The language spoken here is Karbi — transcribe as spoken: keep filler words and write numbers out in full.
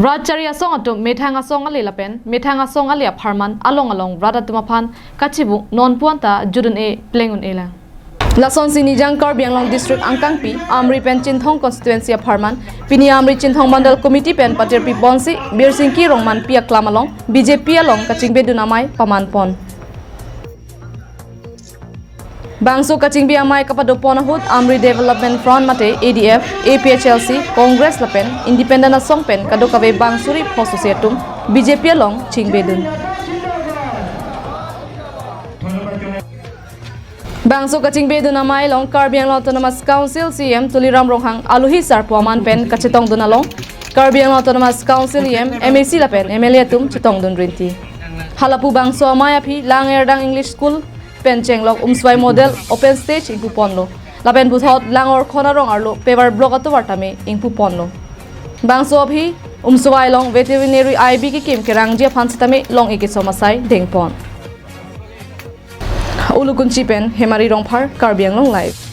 Rat chari asong atum methang asong ale lapen methang asong ale apharman along along rat atum aphan kachibu non puan ta judun-e pleng un-e lang. Lasonsi Nijang Karbi Anglong District angkangpi Amri pen Chinthong constituency apharman pini Amri Chinthong Mandal Committee pen patirpi ponsi Birsingki Rongmanpi aklam along B J P along kachingbedun amei paman pon. Bangso kachingbe amei kapado pon ahut Amri Development Front mate A D F, A P H L C, Congress lapen Independent asong pen kadokave bang suri phosose atum B J P along chingbedun. Bangso kachingbedun amei along Karbi Anglong Autonomous Council C E M Tuliram Ronghang alohi sarpo aman pen kachetongdun along Karbi Anglong Autonomous Council E M, M A C lapen M L A atum chetongdun rinti. Halapu bangso amei aphi Lang Erdang English School pen chenglok Umswai Model Open Stage ingpu ponlo. Lapen puthot Langor Khonarong arlo Pepper Block atovar tame ingpu ponlo. Bangso aphi Umswai along veterinary I B kekim kerangji aphan sitame long-e kesom asai dengpon. Ulukunchi pen Hemari Rongphar, Karbi Anglong Live.